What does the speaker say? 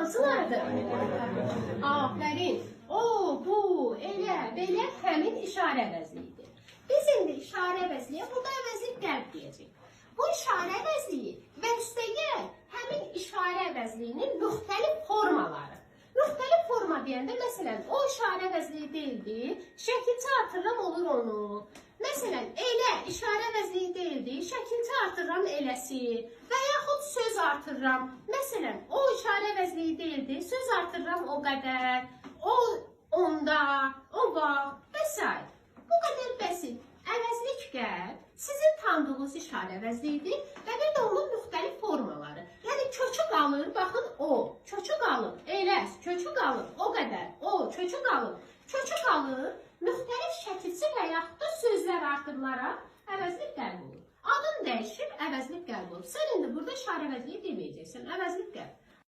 Hansılardır? Afərin. O, bu, elə, belə həmin işarə əvəzliyidir. Biz indi işarə əvəzliyə burada əvəzlik qəlb deyəcəyik. Bu işarə əvəzliyi və üstəgəl həmin işarə əvəzliyinin müxtəlif formaları. Müxtəlif forma deyəndə, məsələn, o işarə əvəzliyi deyildi, şəkilçi artırıram olur onu. Məsələn, elə işarə əvəzliyi deyildi, şəkilçi artırıram eləsi və yaxud söz artırıram. Məsələn, o işarə əvəzliyi deyildi, söz artırıram o qədər, o onda, o vaxt və s. Bu qədər bəsit. Əvəzlik qəlb sizin tanıdığınız işarə əvəzliyidir və bir də onun müxtəlif formaları. Yəni kökü qalır, baxın o, kökü qalır, eləs, kökü qalır, o qədər, o, kökü qalır, kökü qalır, müxtəlif şəkilçi və yaxud da sözlər artırılaraq əvəzlik qəlb olur. Adın dəyişir, əvəzlik qəlb olur. Sən indi burada işarə əvəzliyi deməyəcəksən, əvəzlik qəlb.